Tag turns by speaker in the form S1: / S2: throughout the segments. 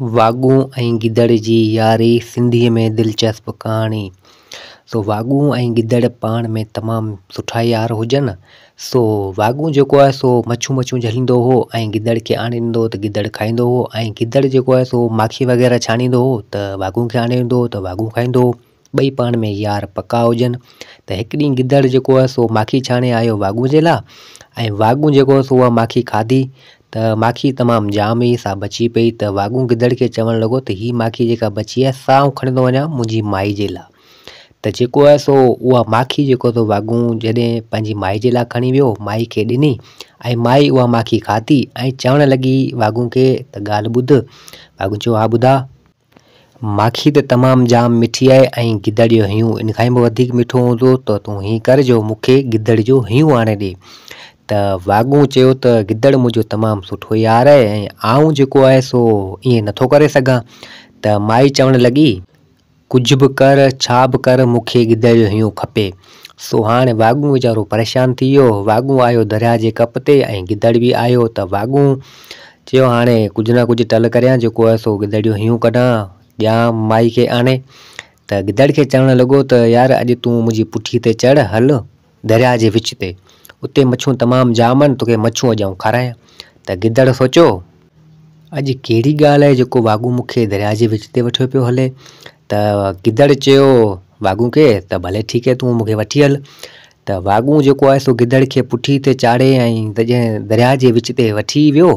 S1: واڳون ۽ گدڙ جي ياري سنڌيء ۾ دلچسپ ڪهاڻي. سو واڳون ۽ گدڙ پاڻ ۾ تمام سٺا يار هجن. سو واڳون جيڪو آهي سو مڇون مڇون جهليندو هو ۽ گدڙ کي آڻي ڏيندو هو ته گدڙ کائيندو هو ۽ گدڙ جيڪو آهي سو ماکي وغيره ڇاڻيندو هو ته واڳون کي آڻي ڏيندو هو ته واڳون کائيندو هو. ٻئي پاڻ ۾ يار پڪا هجن ته هڪ ڏينهن گدڙ جيڪو آهي سو ماکي ڇاڻي آيو واڳون جي لاء ۽ واڳون جيڪو آهي سو اها ماکي کاڌي ته ماکي تمام جام هئي سا بچي پئي ته واڳون گدڙ کي چوڻ لڳو ته هي ماکي جيڪا بچي آهي سا آئون کڻي ٿو وڃان منهنجي مائي جي لاء ته جيڪو آهي سو اها ماکي جيڪو سو واڳون جڏهن پنهنجي مائي جي لاء کڻي ويو مائي کي ڏني ۽ مائي اها ماکي کاڌي ۽ چوڻ لڳي واڳون کي ته ڳالهه ٻڌ واڳون چيو ها ٻڌاء ماکي ته تمام جام مٺي آهي ۽ گدڙ جو هينئون ان کان به وڌيڪ مٺو هوندو ته تون هيئن ڪر جو مون کي گدڙ جو هينئون آڻي ڏي. ته واڳون چيو ته گدڙ منهنجو تمام سٺو يار آهي ۽ آئون جيڪو آهي سو ائين نٿو ڪري سگهان. ته مائي چوڻ لڳي. ڪجهه به ڪر، ڇا به ڪر مون کي گدڙ جو هينئون کپي. سو هاڻ واڳون ويچارو پريشان ٿي ويو. واڳون آيو درياهه جي ڪپ تي ۽ گدڙ به آيو ته واڳون چيو هاڻي ڪجهه نه ڪجهه ٽل ڪريان جيڪو آهي سو گدڙ جون هيون ڪڍان ڏيان مائي کي آڻي ته گدڙ کي چوڻ لڳو ته يار اڄ تون منهنجي پٺي تي چڙهه هل درياهه جي وچ تي اتي مڇون تمام جام آهن توکي مڇون اڄ آئون کارايان ته گدڙ سوچيو اڄ ڪهڙي ڳالهه آهي جيڪو واڳون مون کي درياهه جي وچ تي وٺيو پيو هلي ته گدڙ چيو واڳون کي ته ڀلي ٺيڪ آهي تون مون کي وٺي هل ته واڳون جيڪو آهي سو گدڙ کي پٺي تي چاڙهي ۽ جڏهن درياهه جي وچ تي وٺي ويو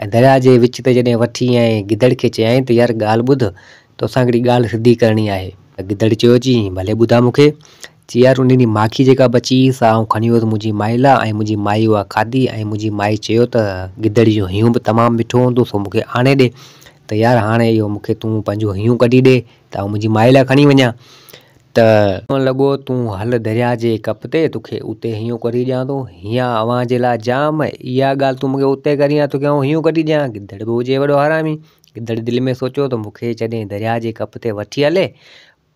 S1: ۽ درياهه جي وچ تي جڏهن وٺي ۽ گدڙ کي چيائين ته يار ڳالهه ٻڌ توسان هڪڙي ڳالهه سڌي ڪرڻي آهي. ته گدڙ چيو چي ڀلي ٻڌاء مون کي. چي يار ان ڏينهن ماکي جيڪا بچي هئي سا آئون کڻي ويس منهنجي مائي لاء ۽ منهنجي مائي اها کاڌي ۽ منهنجي مائي چيو ته گدڙ جو هينئون به تمام مٺو هوندو سو مون کي آڻي ڏي ته يار هاڻي اهو مون کي تون پنهنجو هينئون ڪڍي ڏي ته آئون منهنجي مائي لاء کڻي وڃان. ته. چوڻ لڳو، تون هل درياهه جي ڪپ تي، توکي اتي هينئون ڪڍي ڏيان ٿو. هينئان اوهان جي لاء جام، اها ڳالهه تون مون کي اتي ڪرين ها، توکي آئون هينئون ڪڍي ڏيان ها. گدڙ به هجي وڏو حرامي. گدڙ دل ۾ سوچيو ته مون کي جڏهن درياهه جي ڪپ تي وٺي هلي،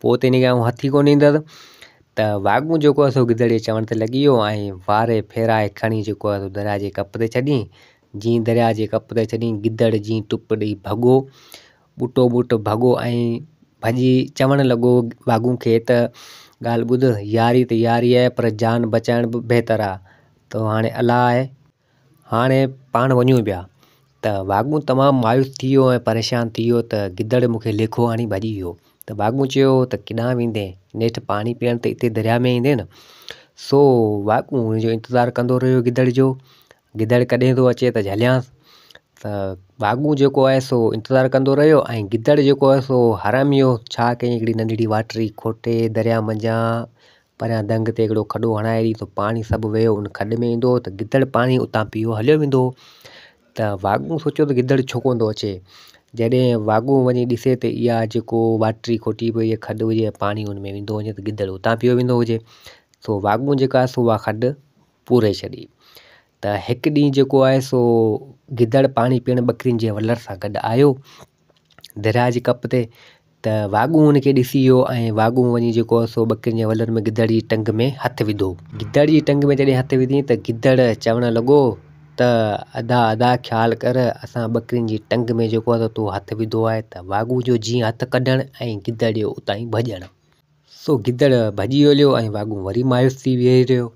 S1: پوء ته هن کي آئون هٿ ئي ڪونه ايندس. ته واڳون جيڪو آهي سو گدڙ جي چوڻ تي لڳي ويو ۽ واري ڦيرائي کڻي جيڪو آهي سو درياهه جي ڪپ تي ڇڏيائين. جيئن درياهه جي ڪپ تي ڇڏيائين، گدڙ جيئن ٽپ ڏيئي ڀڳو. ٻوٽو ٻوٽ ڀڳو ۽ ڀڄي چوڻ لڳو واڳون کي ته ڳالهه ٻڌ، ياري ته ياري آهي پر جان بچائڻ به بهتر آ ته هاڻي الله آهي. هاڻي پاڻ وڃون پيا ته واڳون تمام مايوس ٿي ويو ۽ پريشان ٿي ويو ته گدڙ مون کي ليکو هڻي ڀڄي ويو ته واڳون چيو ته ڪيڏانهن ويندين نيٺ پاڻي پيئڻ ته اتي درياء ۾ ايندين نه سو واڳون ان جو انتظار ڪندو رهيو گدڙ جو گدڙ ڪڏهن ٿو اچي ته جهليانس ته واڳون جيڪو آهي سو انتظار ڪندو رهيو ۽ گدڙ جيڪو آهي سو حرامي هو ڇا ڪيائين هڪڙي ننڍڙي واٽري کوٽي درياء منجهان پريان دنگ تي هڪڙو کڏو هڻائي ڏئي ته پاڻي سڀ ويو ان کڏ ۾ ايندو هو ته گدڙ پاڻي اتان پيو هليو ويندو هو ته واڳون سوچيو ته گدڙ ڇو ڪونه ٿو اچي جڏهن واڳون وڃي ڏسي ته اها جيڪو واٽري کوٽي پئي هئي کڏ هجي پاڻي ان ۾ ويندو وڃي ته گدڙ اتان پيو ويندو هجي سو واڳون جيڪا سو اها کڏ پوري ڇڏي ته هڪ ڏينهن جيڪو آهي سو گدڙ پاڻي پيئڻ ٻڪرين جي ولر سان گڏ آيو درياهه جي ڪپ تي ته واڳون هن کي ڏسي ويو ۽ واڳون وڃي جيڪو آهي سو ٻڪرين جي ولر ۾ گدڙ جي ٽنگ ۾ هٿ وڌو. گدڙ جي ٽنگ ۾ جڏهن هٿ وڌي ته گدڙ چوڻ لڳو ته ادا ادا خيال ڪر اسان ٻڪرين جي ٽنگ ۾ جيڪو آهي سو تو هٿ وڌو آهي ته واڳون جو جيئن هٿ ڪڍڻ ۽ گدڙ جو اتان ئي ڀڄڻ. سو گدڙ ڀڄي هليو ۽ واڳون وري مايوس ٿي ويهي رهيو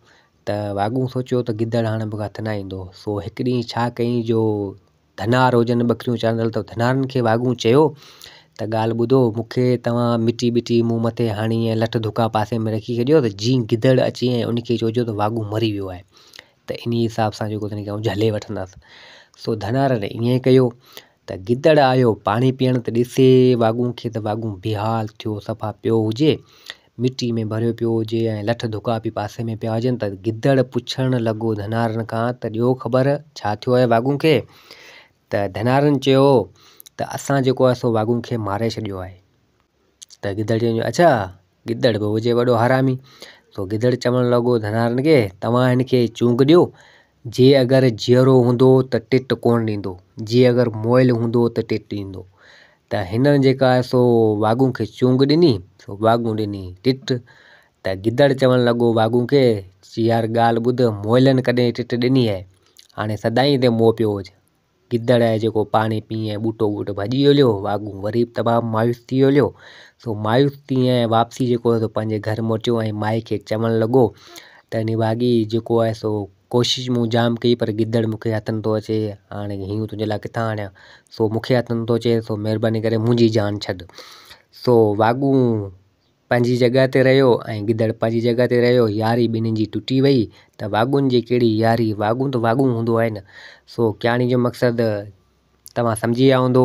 S1: ته واڳون سوچيو ته گدڙ هاڻي مون کي هٿ نه ايندو سو هڪ ڏينهن ڇا ڪيائين جو ڌنار هجن ٻڪريون چارندڙ ته ڌنارن کي واڳون چيو ته ڳالهه ٻڌو مون کي توهان مٽي ٻٽي منهن مٿي هڻي ۽ لٺ ڌڪا پاسي ۾ رکي ڇڏيو ته جيئن گدڙ اچي ۽ ان کي چئجو ته واڳون مري ويو آهي ته انهي حساب سان جيڪو تنهن کي آئون جهلي وٺندس سو ڌنارن ائين ڪيو ته گدڙ آيو پاڻي پيئڻ ته ڏسي واڳون کي ته واڳون بيحال ٿيو صفا پيو هجي مٽي ۾ ڀريو پيو هجي ۽ لٺ ڌڪا به پاسي ۾ پيا هجن ته گدڙ پڇڻ لڳو ڌنارن کان ته ڏيو خبر ڇا ٿيو آهي واڳون کي ته ڌنارن چيو ته اسان جيڪو آهي سو واڳون کي ماري ڇڏيو آهي. ته گدڙ چيو اڇا! گدڙ به هجي وڏو حرامي. سو گدڙ چوڻ لڳو ڌنارن کي توهان هن کي چونگ ڏيو، جي اگر جيئرو هوندو ته ٽٽ ڪونه ڏيندو، جي اگر مئل هوندو ته ٽٽ ڏيندو. ته هنن جيڪا آهي سو واڳون کي چونگ ڏني، سو واڳون ڏني ٽٽ. ته گدڙ چوڻ لڳو واڳون کي، چي يار ڳالهه ٻڌ، مئلن ڪڏهن ٽٽ ڏني آهي؟ هاڻي سدائين هتي مئو پيو هج. گدڙ آهي جيڪو پاڻي پي ۽ ٻوٽو ووٽو ڀڄي هليو. واڳون وري به تمام مايوس ٿي هليو. سو مايوس ٿي ۽ واپسي جيڪو آهي سو پنهنجي گهر موٽيو ۽ مائي کي چوڻ لڳو ته نڀاڳي جيڪو آهي سو ڪوشش مون جام ڪئي پر گدڙ مون کي هٿ نٿو اچي هاڻي هيون تنهنجي لاء ڪٿان آڻيان سو مون کي هٿ نٿو اچي سو مهرباني ڪري منهنجي جان ڇڏ سو واڳون پنهنجي جڳهه تي رهيو ۽ گدڙ پنهنجي جڳهه تي رهيو ياري ٻنهي جي ٽٽي وئي ته واڳون جي ڪهڙي ياري واڳون ته واڳون هوندو آهي نه سو ڪهاڻي جو مقصد توهان سمجهي ويا هوندو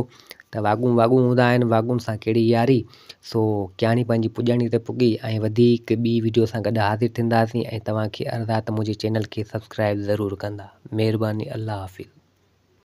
S1: ته واڳون واڳون هوندا آهن واڳون سان ڪهڙي ياري سو ڪهاڻي پنهنجي پڄاڻي تي پڳي ۽ وڌيڪ ٻي وڊيو سان گڏ حاضر ٿينداسين ۽ توهان کي عرض آهي ته منهنجي چينل کي سبسڪرائب ضرور ڪندا مهرباني الله حافظ.